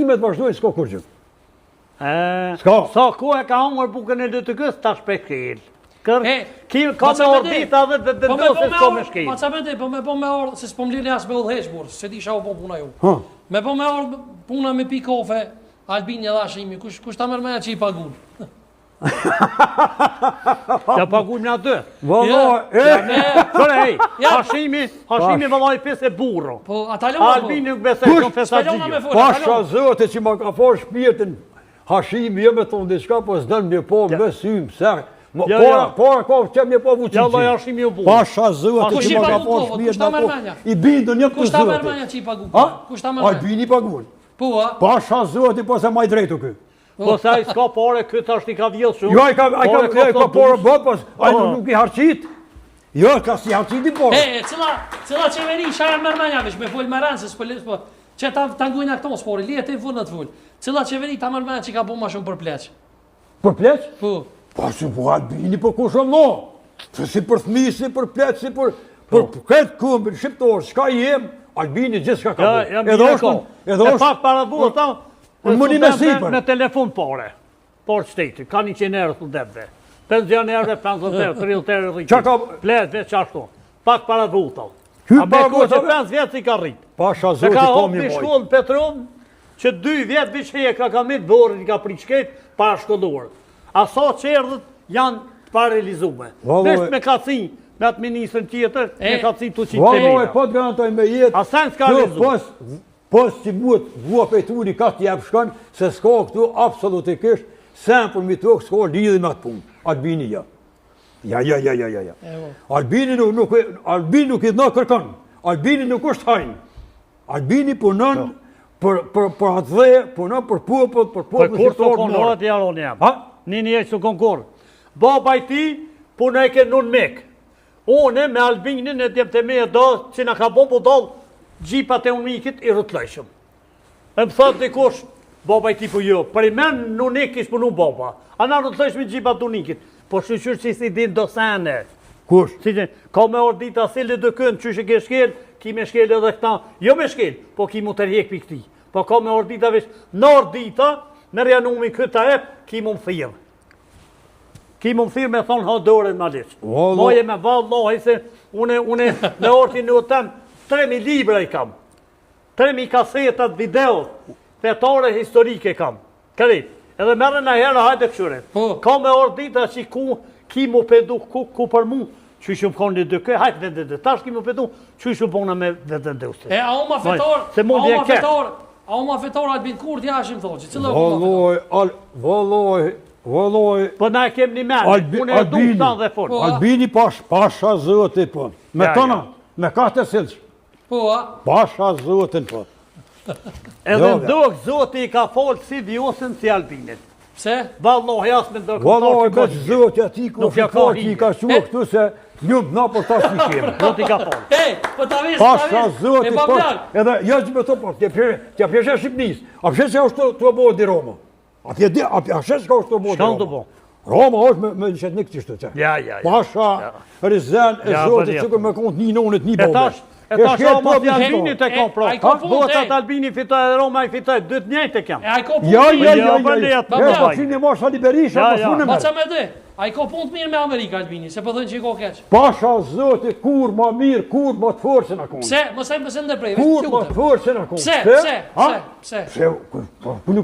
Punimet vazhdojnë, s'ka kurgjë. S'ka. Sa kohë e ka hangër bukën e LDK-s, tash pe shkel. Kër, e, ki, ka me orbita dhe dhe dhe dhe se s'ka me shkel. Po ça me po me po me ardhë, se s'po m'lini as me udhëheq, burrë, se di çka u bo puna ju. Me po me ardhë puna me pi kofe, Albini edhe Hashimi, kush, kush ta merr menja që i pagun? Ja pagujmë në aty. Valla, e. Kërë, ej, Hashimi, Hashimi valla i pesë e burro. Po, ata lëmë po. Albini nuk besoj, Kush? kon fesatxhi. Pasha Zotin që ma ka falë shpirtin, Hashimi jo me thonë diçka, po s'don me po me sy, pse. Ma, Ja, para, ja. para ka që me po Vučićin. Ja, valla, Hashimi u burro. Pasha Zotin Kush që i ma ka pagun falë kohët? Kush shpirtin. ta merr apo, menja? I bindun jam të Kush ta merr Zotit. menja që i pagun? Ha? Kush ta merr menja? Albini pagun. Po, a? Pasha Zotin, po se ma i drejtu ky. Po se ai s'ka pare, ky tash i ka vjedh shumë. Jo, ai ka ai ka Pare ai ka pare bë, po ai Po. nuk i harxhit. Jo, ka si harxhit i pare. E, e, cila, cila qeveri çka e merr menja, veç me fol me rënë, se s'po le, s'po, që ta, ta ngujnë këto spori, lije ti fund në të fol. Cila qeveri ta merr menja që ka bo ma shumë për pleq? Për pleq? Po. Po si po Albini po kush o vëlla? Se si për fëmijë, si për pleq, si për për po. këtë kombin shqiptar, çka jem, Albini gjithçka ka Ja, bërë. ja, Edhe është, edhe E është. pak para vota, Unë më një me sipër. Me telefon pare, por shteti, ka 100 euro studentëve. Pensionerëve 50 euro, 30 euro rritë. Qa ka- Pleqve qashtu. Pak para vota. Ky A me para kohë që votave? 5 vjetë i ka rritë. Pasha Se Zoti ka ka hapë mi një mojt. shkollë në Petrovë, që 2 vjetë veç e ka ka mit borën, i ka priqket, para shkollorët. A sa qerdhët janë të parealizume. Valloj. Veç me kaci, me atë ministrën tjetër, me kaci të qitë Valloj, po të garantoj me jetë. A sen s'ka Kjo realizu. Pos, pos që muhet vua pejtuni ka të jep shkon, se s'ka këtu absolutikisht, sen për mi tokë s'ka lidhje me atë punë. Albini ja. Ja, ja, ja, ja, ja, ja. Albini nuk, nuk, Albini nuk i dhëna kërkon. Albini nuk është hajn. Albini punon për, për, për atë dhe, punon për popull, për Për popull kur s'u shqiptar kon marrë. orët i aron jam. Ha? Një një s'u kon kurrë. Baba i ti punojke në UNMIK. Une me Albinin e djemtë e mi e do që na ka bo budall xhipat e UNMIK-it i rrotullojshëm. E më thot dikush, baba i ti po jo, për i men në UNMIK kish punu baba. A na rrotullojshëm xhipat e UNMIK-it. Po shyqyr që si din do sene. Kush? Si që, ka me ardh dita si LDK-në, qysh e ke shkel, ki me shkel edhe këta, jo me shkel, po ki mu tërhjek pi këti. Po ka me ardh dita veç, në ardh dita, merrja numin këtë e, ki mu më thirë. Ki mu më thirë me thonë ha dorën ma liq. Vallo. Moje me vallahi se une, une me ortin në tem, 3000 libra i kam. 3000 kasetat, video, fetare historike kam. Krejt. Edhe merre në herë, hajde këqyre. Po. Ka me ardh dita që ku ki mu pendu, ku, ku për mu, që ishëm konë LDK, hajtë VDD. Tash ki mu pendu, që ishëm bona me VDD. E, a u ma fetor, Se a mu u vjen ma keq. fetor, a u ma fetor Albin Kurti Hashim Thaçi, cila u ma fetor? Valloj, al, valloj, valloj, Po na e kem një men, Albi- unë e du Albini. këta dhe fund. Po. Albini pash, pasha Zoti po. Me Ja, tona, ja. me ka të silsh. Po, a? Pasha Zotin po. Edhe Jo, në dok, Zoti i ka folë si Vjosën, si Albinit. Pse? Vallahi, as me ndërkombëtar Valloj, që ka veç hije. Zoti ati ku Nuk ja ka fikor që i hije. ka qua këtu se lumt na po tash i kemi. Zoti i ka folë. Ej, po ta vis, ta Pasha vis. Zoti E pa po. plak. Edhe jo që me to po, t'ja pjeshe, t'ja pjeshe Shqipënisë. A pse se është të bëhet di Roma? A pje di, a pje çka është të bëhet Çka Roma? të bo? Roma është me me çetnik kështu që. Ja, ja, ja. Pasha Rizen e Ja, Zotit vërtet. sikur me kont një nonit një E babe. tash, e tash shkel Roma populli si Albinit e E, ka pra. ai ka punë, Votat e. Albini fitoi edhe Roma i fitoi, dy të njëjtë e kam. E ai ka punë Jo, të jo, mirë. jo, Ja, jo. për jo. letë, Jo, po, po qini mos Ali Berisha, Ja, mos ja. unë Pa merr. qa me dhe? Ai ka punë të mirë me Amerikë, Albini, se po thënë që i ka keq. Pasha Zoti kur ma mirë, kur ma të fortë se na kon. Pse? Mos e mos e ndërprej, veç Kur ma lutem. të fortë se na kon. Pse? Pse? Ha? Pse? Pse? Pse? Ku- Po, ku nuk.